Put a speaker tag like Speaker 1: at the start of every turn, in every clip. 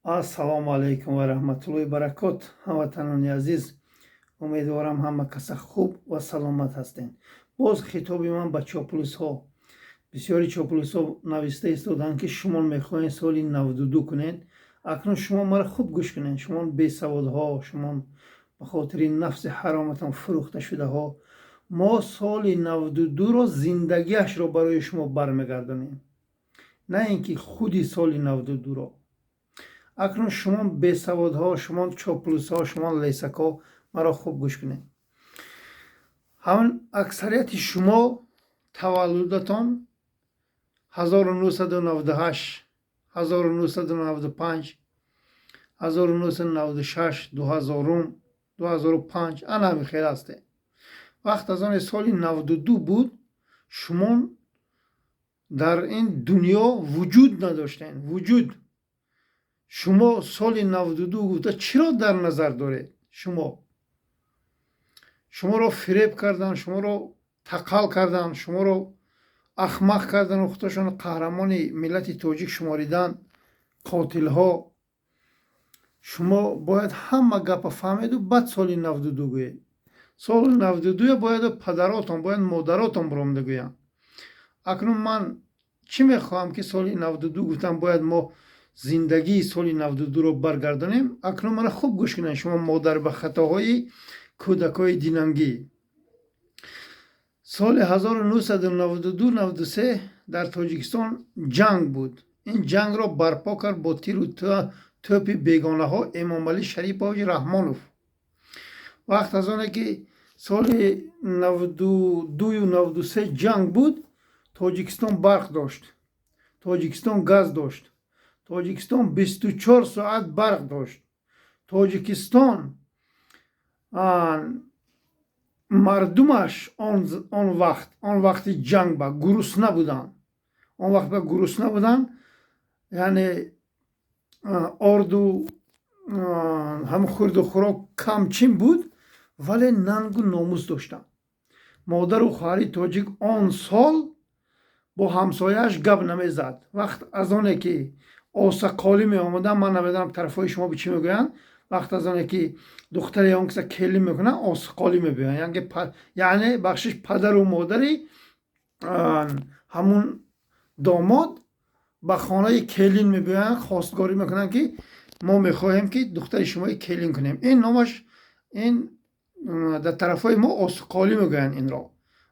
Speaker 1: Ассалому алайкум ва раҳматуллоҳи баракот. Ҳамватанони азиз, умедворам, ҳама каса хуб ва саломат ҳастед. Боз хитоби ман ба чоплусҳо. Бисёри чоплусҳо нависта истоданд, ки шумо мехоҳед соли 92 кунед. Акнун шумо маро хуб гӯш кунед, шумо бесаводҳо, шумо ба хотири нафси ҳароматон фурӯхташудаҳо. Мо соли 92-ро, зиндагиашро барои шумо бармегардонем, на ин ки худи соли 92-ро. Акнун шумо бесаводҳо, шумо чоплусҳо, шумо лесакҳо, маро хуб гӯш кунед. Ҳамн аксарияти шумо таваллудатон 1998, 1995, 1996, 2000-ум, 2005, ана ҳамин хел ҳастед. Вақт аз оне соли 92 буд, шумо дар ин дунё вуҷуд надоштед, вуҷуд. Шумо соли 92 гуфта чиро дар назар доред? Шуморо фиреб карданд, шуморо тақал карданд, шуморо ахмақ кардану худашон қаҳрамони миллати тоҷик шумориданд, қотилҳо. Шумо бояд ҳама гапа фаҳмеду баъд соли 92 гӯед. Соли 92-я бояд падаротон, бояд модаротон биромада гӯянд. Акнун ман чӣ мехоҳам, ки соли 92 гуфтам, бояд мо зиндагии соли 92-ро баргардонем. Акнун мана хуб гӯш кунед, шумо модарбахатоҳои кӯдакҳои динангӣ. Соли 1992, 93 дар Тоҷикистон ҷанг буд. Ин ҷангро барпо кард бо тиру тӯпи бегонаҳо Эмомалӣ Шарипович Раҳмонов. Вақт аз оне ки соли 92-ю 93 ҷанг буд, Тоҷикистон барқ дошт, Тоҷикистон газ дошт, Тоҷикистон 24 соат барқ дошт. Тоҷикистон мардумаш он вақт, он вақти ҷанг ба гурусна буданд, он вақт ба гурусна буданд, яъне орду ҳам хурду хӯрок камчин буд, вале нангу номус доштанд. Модару хоҳари тоҷик он сол бо ҳамсояаш гап намезад. Вақт аз оне ки осақолӣ меомаданд, ман намедонам, тарафҳои шумо чӣ мегӯянд, вақт аз оне ки духтари он киса келин мекунанд, осақолӣ мебиёянд, яъне, бахшиш, падару модари ҳамун домод ба хонаи келин мебиёянд, хостгорӣ мекунанд, ки мо мехоҳем, ки духтари шумои келин кунем. Ин номаш, ин дар тарафҳои мо осқолӣ мегӯянд инро.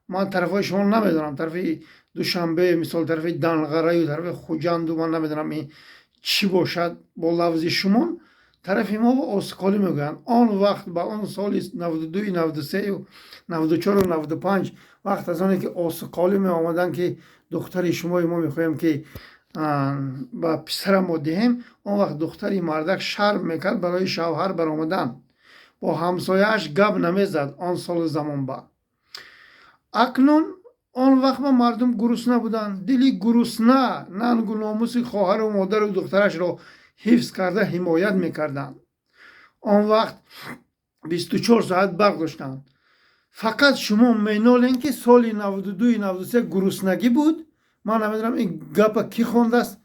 Speaker 1: Ман тарафҳои шумо намедонам, тарафи Душанбе, мисол, тарафи Данғараю тарафи Хуҷанду, ман намедонам, ин чӣ бошад бо лафзи шумо. Тарафи мо осқолӣ мегӯянд. Он вақт, ба он соли 92-ю 93-ю 94-у 95, вақт аз оне ки осқолӣ меомаданд, ки духтари шумои мо мехоҳем, ки ба писарам мо диҳем, он вақт духтари мардак шарм мекард барои шавҳар баромадан, бо ҳамсояаш гап намезад он солу замон ба. Акнун он вақт ма мардум гурусна буданд. Дили гурусна нангу номуси хоҳару модару духтарашро ҳифз карда, ҳимоят мекарданд. Он вақт 24 соат барқ доштанд. Фақат шумо менолем, ки соли 92-ю 93 гуруснагӣ буд. Ман намедонам, ин гапа кӣ хондааст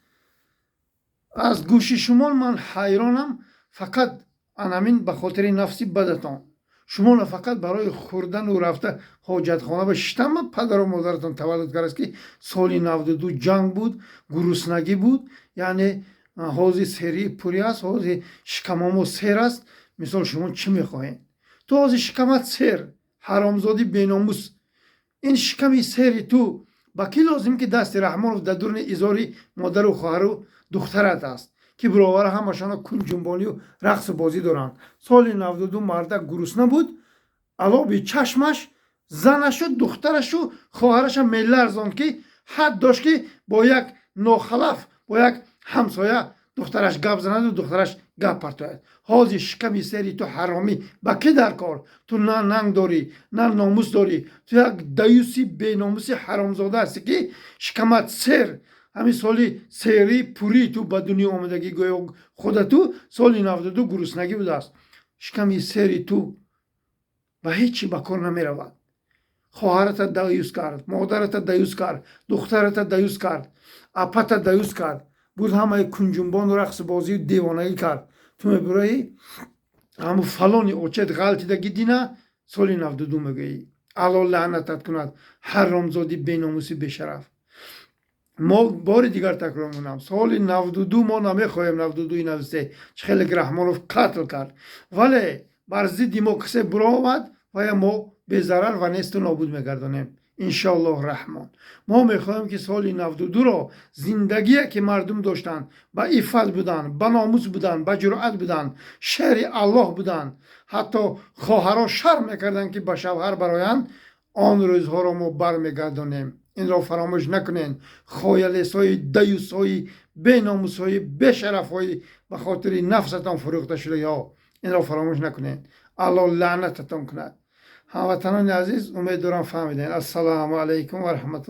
Speaker 1: аз гӯши шумо, ман ҳайронам. Фақат анамин ба хотири нафси бадатон, шумо на фақат барои хӯрдану рафта ҳоҷатхона ба шиштан падару модаратон таваллуд кардааст, ки соли 92 ҷанг буд, гуруснагӣ буд. Яъне ҳозир серии пурӣ аст, ҳозир шикамомо сер аст. Мисол, шумо чӣ мехоҳед? Ту ҳозир шикамат сер, ҳаромзодӣ, беномус. Ин шиками сери ту ба кӣ лозим, ки дасти Раҳмонов дар дуруни изори модару хоҳару духтарат аст, ки бировара ҳамашона кунҷунбонию рақсу бозӣ доранд? Соли 92 мардак гурусна буд, алоби чашмаш занашу духтарашу хоҳараша меларзонд, ки ҳад дошт, ки бо як нохалаф, бо як ҳамсоя духтараш гап занаду духтараш гап партояд. Ҳозир шиками сери ту, ҳаромӣ, ба кӣ дар кор? Ту на нанг дорӣ, на номус дорӣ. Ту як даюси беномуси ҳаромзода ҳастӣ, ки шикамат сер. Ҳамин соли серии пурии ту ба дунё омадагӣ, гӯё худату соли 92 гуруснагӣ будааст. Шиками сери ту ба ҳеҷ чӣ ба кор намеравад. Хоҳарата даюс кард, модарата даюс кард, духтарата даюс кард, апата даюс кард. Буд ҳамаи кунҷунбону рақсу бозию девонагӣ кард. Ту мебуроӣ, ҳаму фалони очет ғалтидаги дина соли 92 мегӯӣ. Алло лаънатат кунад, ҳаромзоди беномуси бешараф. Мо бори дигар такрор мекунам: соли 92 мо намехоҳем, 92-и 93, чӣ хеле ки Раҳмонов қатл кард, вале бар зидди мо касе буромад, вая мо безарар ва несту нобуд мегардонем, иншоаллоҳ раҳмон. Мо мехоҳем, ки соли 92-ро, зиндагие ки мардум доштанд, ба иффат буданд, ба номус буданд, ба ҷуръат буданд, шери Аллоҳ буданд, ҳатто хоҳарҳо шарм мекарданд, ки ба шавҳар бароянд, он рӯзҳоро мо бармегардонем. Инро фаромӯш накунед, хоялесҳои, даюсҳои, беномусҳои, бешарафҳои, ба хотири нафсатон фурӯхта шудаҳо. Инро фаромӯш накунед. Аллоҳ лаънататон кунад. Ҳамватанони азиз, умед дорам, фаҳмидем. Ассалому алайкум ва раҳматуллоҳ.